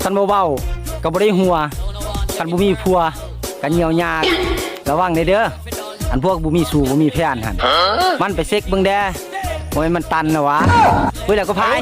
ຄັນບໍ່ເວົ້າກໍບໍ່ໄດ້ຫົວ ຄັນບໍ່ມີຜົວກໍຍ່ຽວຍາກ. ລະວັງແດ່ເດີ ອັນພວກບໍ່ມີຊູ້ບໍ່ມີແຟນຫັ້ນ ມັນໄປເຊັກເບິ່ງແດ່ ບໍ່ແມ່ນມັນຕັນນະຫວາ. ເວີຍ ແລ້ວກໍພາຍ.